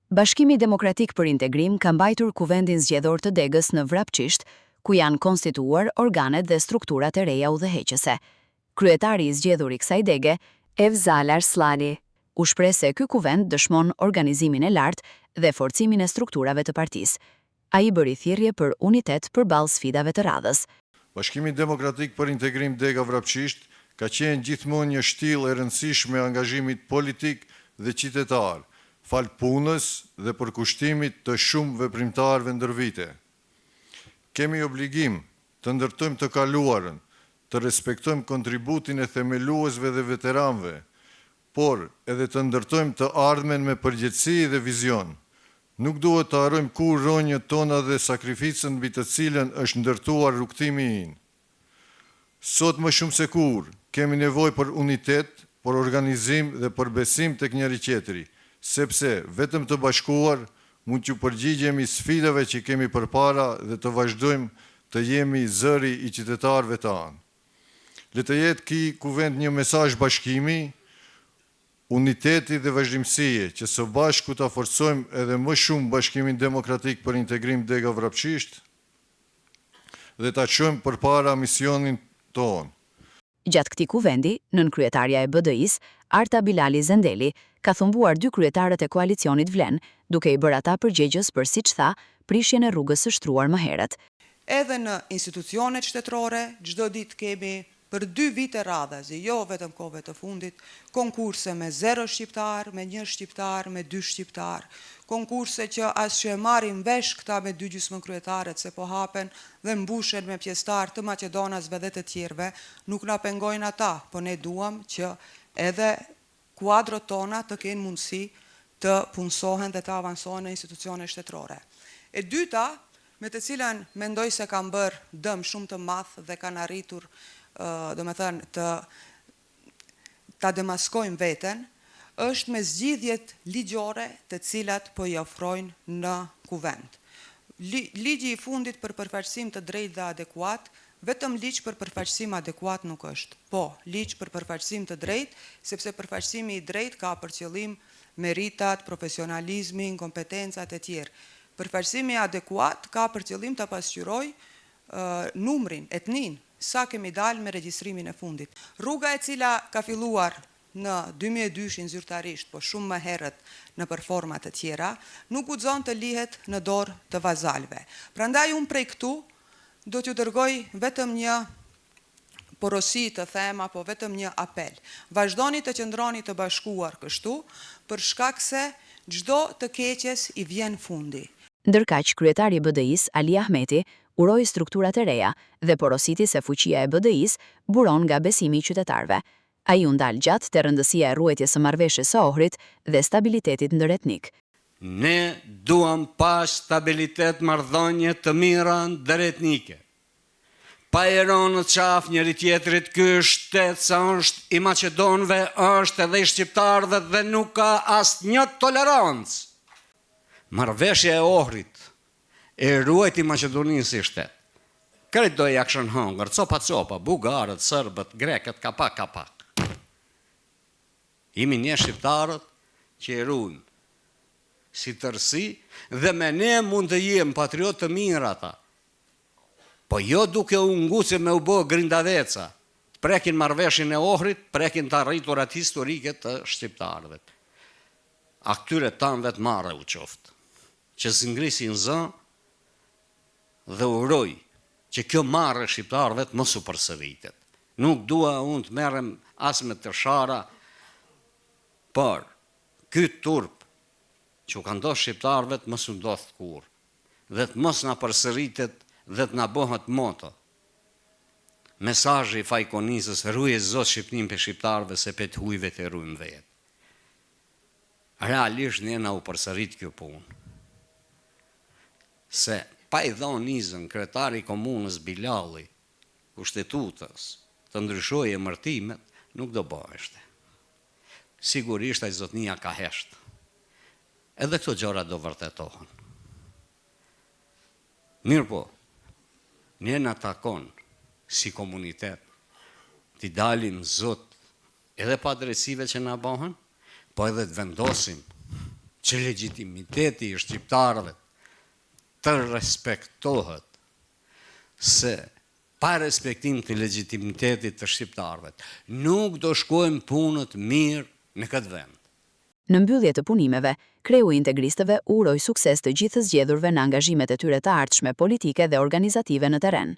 Bashkimi Demokratik për Integrim ka mbajtur Kuvendin Zgjedhor të Degës në Vrapçisht, ku janë konstituuar organet dhe strukturat e reja udhëheqëse. Kryetari i zgjedhur i kësaj dege, Efzal Arsllani, u shpreh se ky kuvend dëshmon organizimin e lartë dhe forcimin e strukturave të partisë. Ai bëri thirrje për unitet përballë sfidave të radhës. Bashkimi Demokratik për Integrim Dega Vrapçisht ka qenë gjithmonë një shtyllë e rëndësishme e angazhimit politik dhe qytetar, falë punës dhe përkushtimit të shumë veprimtarëve ndër vite. Kemi obligim të ndërtojmë të kaluarën, të respektojmë kontributin e themeluesve dhe veteranëve, por edhe të ndërtojmë të ardhmen me përgjegjësi dhe vizion. Nuk duhet të harrojmë kurrë rrënjët tona dhe sakrificën mbi të cilën është ndërtuar rrugëtimi ynë. Sot më shumë se kurrë, kemi nevojë për unitet, për organizim dhe për besim tek njëri-tjetri, sepse vetëm të bashkuar mund t'ju përgjigjemi sfidave që kemi përpara dhe të vazhdojmë të jemi zëri i qytetarëve tanë. Le të jetë ky kuvend një mesazh bashkimi, uniteti dhe vazhdimësie, që së bashku ta forcojmë edhe më shumë Bashkimin Demokratik për Integrim Dega Vrapçisht dhe ta çojmë përpara misionin tonë. Gjatë këtij kuvendi, nënkryetarja e BDI-së, Arta Bilali Zendeli, ka thumbuar dy kryetarët e koalicionit VLEN, duke i bërë ata përgjegjës për, siç tha, prishjen e rrugës së shtruar më herët. Edhe në institucionet shtetërore, çdo ditë kemi për dy vite radhazi, jo vetëm kohëve të fundit, konkurse me zero shqiptarë, me një shqiptar, me dy shqiptarë, konkurse që as që e marrin vesh këta me dy gjysmëkryetarët se po hapen dhe mbushen me pjesëtarë të maqedonasve dhe të tjerëve, nuk na pengojnë ata, po ne duam që edhe kuadrot tona të kenë mundësi të punësohen dhe të avansohen në institucione shtetërore. E dyta, me të cilën mendoj se kanë bërë dëm shumë të madh dhe kanë arritur, domethënë, të ta demaskojnë veten, është me zgjidhjet ligjore të cilat po i ofrojnë në Kuvend. Ligji i fundit për përfaqësim të drejtë dhe adekuat Vetëm ligj për përfaqësim adekuat nuk është. Po, ligj për përfaqësim të drejtë, sepse përfaqësimi i drejtë ka për qëllim meritat, profesionalizmin, kompetencat etj. Përfaqësimi adekuat ka për qëllim ta pasqyrojë numrin, etninë, sa kemi dalë me regjistrimin e fundit. Rruga e cila ka filluar në 2002-shin zyrtarisht, po shumë më herët nëpër forma të tjera, nuk guxon të lihet në dorë të vazalëve. Prandaj unë prej këtu do t'ju dërgoj vetëm një porosi të them apo vetëm një apel. Vazhdoni të qëndroni të bashkuar kështu, për shkak se çdo të keqes i vjen fundi. Ndërkaq, kryetari i BDI-së, Ali Ahmeti, uroi strukturat e reja dhe porositi se fuqia e BDI-së buron nga besimi i qytetarëve. Ai u ndal gjatë te rëndësia e ruajtjes së Marrëveshjes së Ohrit dhe stabilitetit ndëretnik. Ne duam pa stabilitet marrëdhënie të mira ndëretnike. Pa i rënë në qafë njëri-tjetrit ky shtet sa është i maqedonëve është edhe i shqiptarëve dhe nuk ka asnjë tolerancë. Marrëveshja e Ohrit e ruajti Maqedoninë si shtet. Krejt do ja kishin hëngër, copa copa, bullgarët, serbët, grekët, kapak kapak. Jemi ne shqiptarët që e ruajmë si tërësi dhe me ne mund të jenë patriotë të mirë ata. Po jo duke u ngucë me u bë grindaveca, të prekin marrëveshjen e Ohrit, prekin të arriturat historike të shqiptarëve. A këtyre tanëve të marre u qoftë, që s'ngrisin zë dhe uroj që kjo marre e shqiptarëve të mos u përsëritet. Nuk dua unë të merrem as me të shara, por ky turp që u ka ndodhur shqiptarëve të mos u ndodhtë kurrë dhe të mos na përsëritet dhe të na bëhet moto. Mesazhi i Faik Konicës ruje Zot Shqipninë prej shqiptarëve se prej të hujve e rujmë vetë. Realisht ne na u përsërit kjo punë. Se pa i dhonë izën kryetari i komunës Bilalli Kushtetutës të ndryshojë emërtimet, nuk do bëheshte. Sigurisht ai zotnia ka hesht. Edhe këto gjëra do vërtetohen. Mirëpo, ne na takon si komunitet t'i dalim zot edhe padrejtësive që na bëhen, po edhe të vendosim. Që legjitimiteti i shqiptarëve të respektohet se pa respektim të legjitimitetit të shqiptarëve nuk do shkojnë punët mirë në këtë vend. Në mbyllje të punimeve, kreu i integristëve u uroi sukses të gjithë të zgjedhurve në angazhimet e tyre të ardhshme politike dhe organizative në terren.